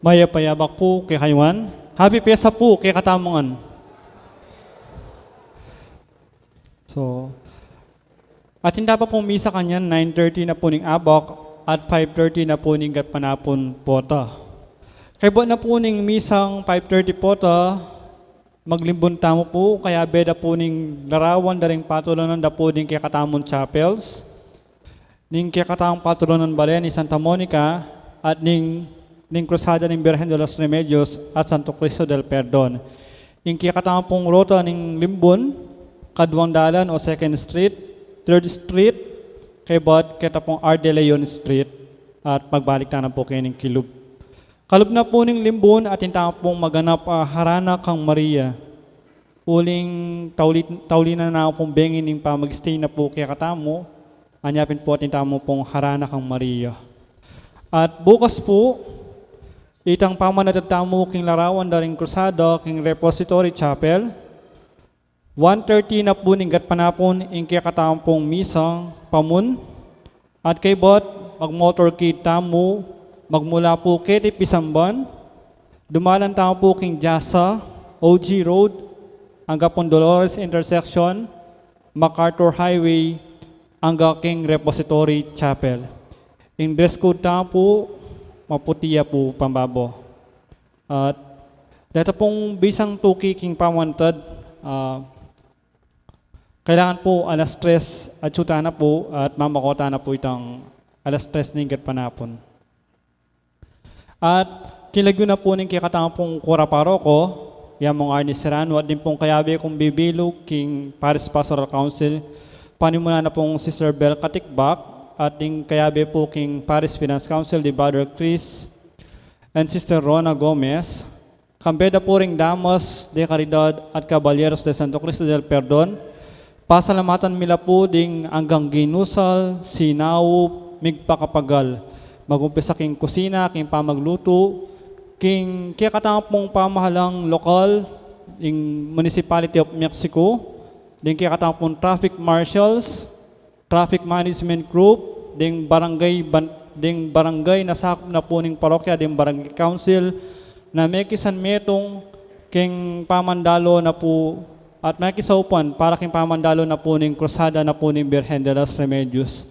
Mayap a abak pu kekayu ngan. Happy Fiesta pu kekatamu ngan. So, atin da pa pung misa kanyan, nine thirty na pu ning abak at five thirty na pu ning gatpanapun pota. Kaybat na pu ning misang five thirty pota, maglimbun tamu pu, kayabe da pu ning larawan da ring patulunan da pu ning kekatamung chapels, ning kekatamung patulunan balen i Santa Monica, at ning, ning Cruzada ning Birhen de los Remedios at Santo Cristo del Perdon. Ing kekatamu pung ruta ning limbun, kaduang dalan o Second Street, Third Street, kaybat keta pung R. de Leon Street, at magbalik tana pu keni kilub. Kalub na pu ning limbun, atin tamu pung maganap a harana kang Maria. Uling tauli, tauli na na pung bengi ning pamag-stay na pu kekatamu, anya pin pu atin tamu pung harana kang Maria. At bukas pu, itang pamanatag tamu king larawan da ring Cruzada, king Repository Chapel, one thirty na pu ning gatpanapun ing kekatamung misang pamun, at kaybat magmotorcade tamu, magmula pu keti Pisamban, dumalan tamu pu king Jasa, O G Road, angga pung Dolores Intersection, MacArthur Highway, angga king Repository Chapel. Ing dress code tamu pu, maputi ya pu pambabo. At deta pung bisang tuki king pamanatag, ah, kailangan pu alas tres atyu tana pu at mamako tana pu itang alas tres ning gatpanapun. At king lagyu na pu ning kekatamung kura paroko, ya mung Arnie Serrano, at din pung kayabe kung bibilug king Parish Pastoral Council, panimunan na pung Sister Bel Katikbak, at din kayabe pu king Parish Finance Council, di Brother Chris and Sister Rona Gomez, kambe da pu ring Damas de Caridad at Caballeros de Santo Cristo del Perdon, pasalamatan mi la pu ding anggang ginusal, sinaup, migpakapagal. Magumpisa king kusina, king pamaglutu, king kekatamung pamahalang lokal, ing Municipality of Mexico, ding kekatamung traffic marshals, traffic management group, ding barangay ban-, ding barangay na sakup na pu ning parokya, ding barangay council, na mekisan metung king pamandalo na pu at mekisaupan para king pamandalo na pu ning Cruzada na pu ning Birhen de los Remedios.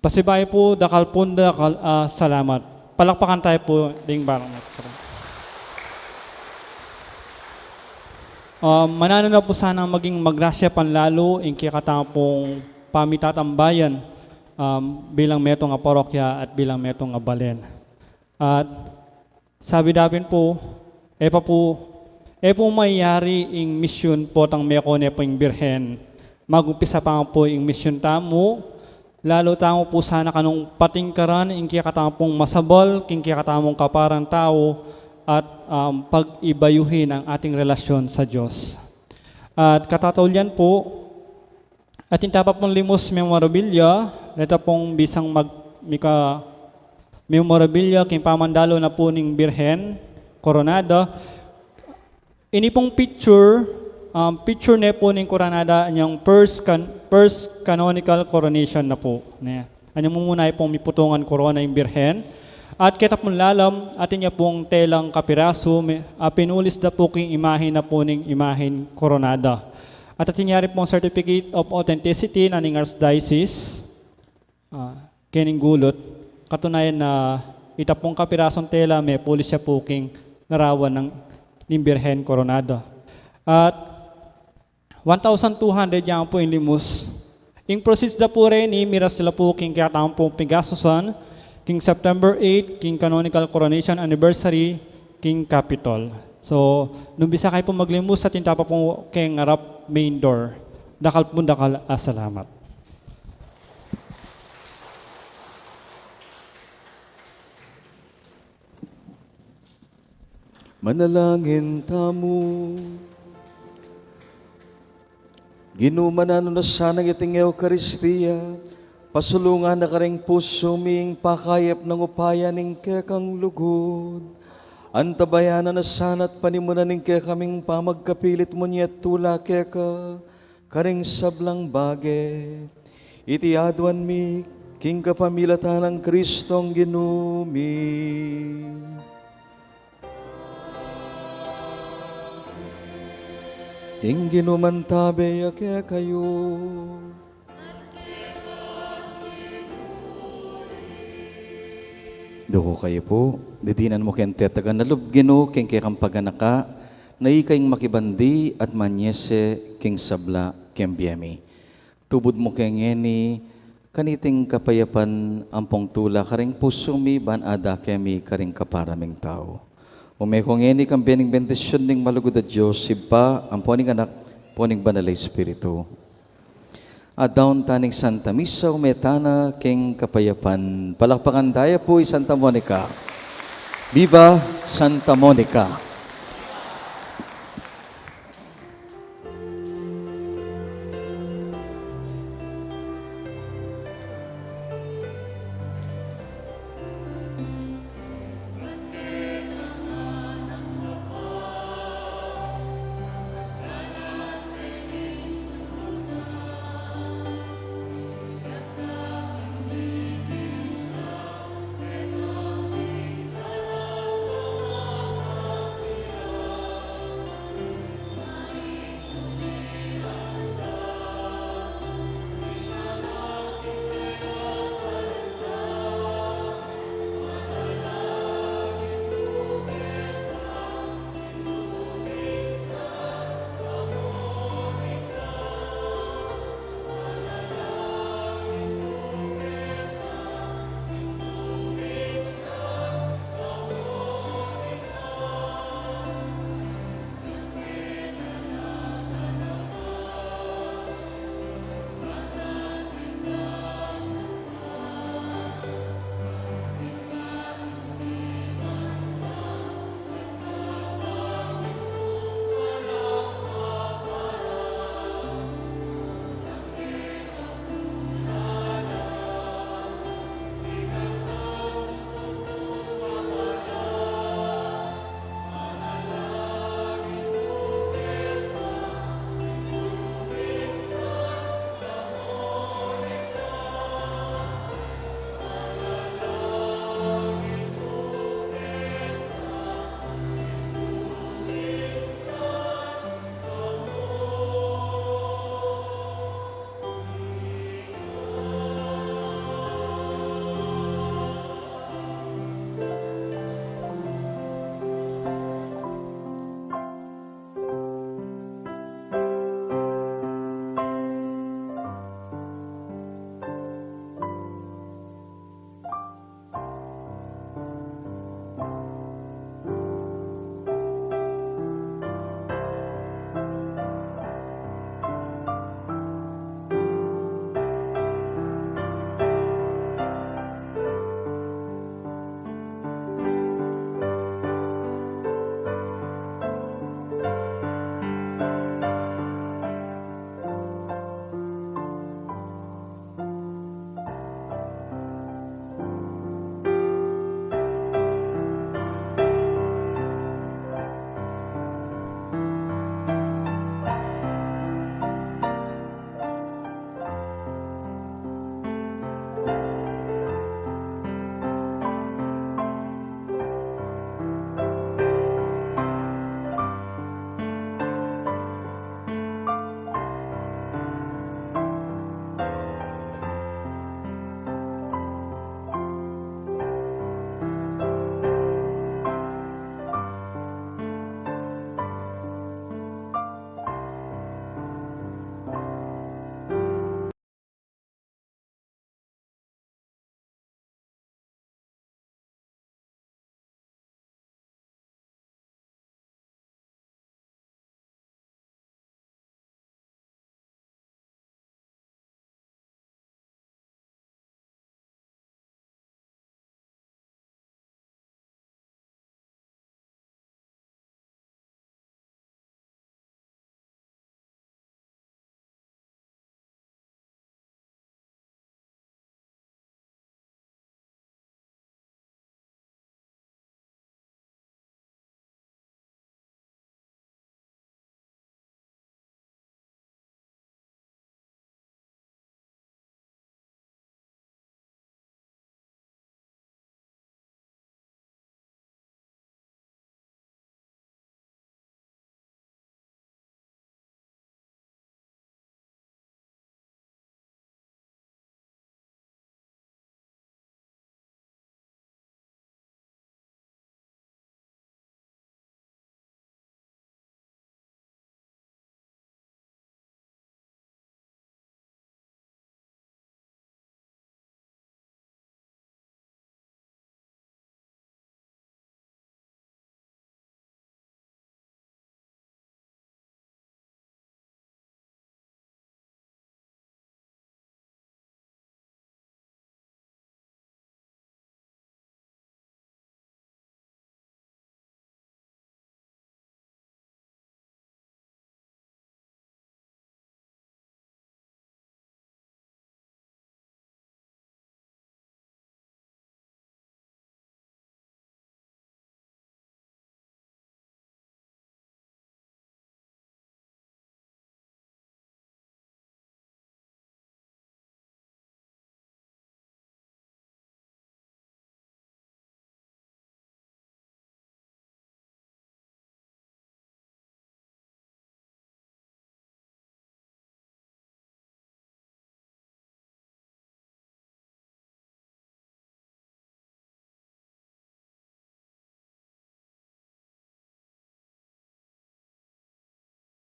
Pasibayu pu, dakal pung dakal a salamat. Palakpakan tayu pu ding barangay. Ah, mananu na pu sanang maging magrasya pan lalu ing kekatamung pamitatambayan, um, bilang metung a parokya at bilang metung a balen. At sabi da pin pu, e pa pu, e pu mayari ing misyun potang meko ne pu ing Birhen. Magumpisa pa pu ing misyun tamu, lalu tamu pu sana kanung patingkaran ing kekatamung masabal king kekatamung kaparang tau at, um, pag-ibayuhin ang ating relasyon sa Diyos. At katataulian pu, atin ta pa pung limus memorabilia, reta pung bisang mag-, mika memorabilia king pamandalo na pu ning Birhen Koronada. Ini pung picture, um, picture ne pu ning Koronada inyang first can-, first canonical coronation na pu, ne. Anyu mu muna ipung miputungan korona ing Birhen. At keta pung lalam, atin ya pung telang kapirasu, mi-, a pinulis da pu king imahen na pu ning imahen koronada. At atin ya rin pung certificate of authenticity na ning Archdiocese, ah, kening gulut. Katunayan na ita pung kapirasung tela, mepulis ya pu king larawan ning, ning Birhen koronada. At one thousand two hundred yang pu ing limus. Ing proceeds da pu reni, miras la pu king kekatamung pung pigasusan, king September eight, king canonical coronation anniversary, king Capitol. So, nung bisa kayu pu maglimus, atin ta pa pu keng arap main door. Dakal pung dakal a salamat. Manalangin tamu. Ginu, mananu na sana iting Eukaristia, pasulungan na karing pusu mi ing pakayap nang upaya ning kekang lugud. Antabayanan na sana at panimunan ning kekaming pamagkapilit mu niya tula keka, karing sablang bage. Iti aduan mi, king kapamilatan nang Kristong Ginu mi. Ing Ginu mantabe ya kekayu. Duku kayu pu, didinan mu keng tetagan a lub, Ginu, king kekang paganaka, na ika ing makibandi at manyese king sabla keng bie mi. Tubud mu ke ngeni kaniting kapayapan ampong tula karing pusu mi, ban adake mi karing kapara ming tau. Ume ku ngeni kambe ning bendisyun ning malugud a Dios, Ibpa, ampo ning Anak, ampo ning Banal a Espiritu. Adaun ta ning Santa Misa, ume tana king kapayapan. Palakpakan taya pu i Santa Monica. Viva Santa Monica!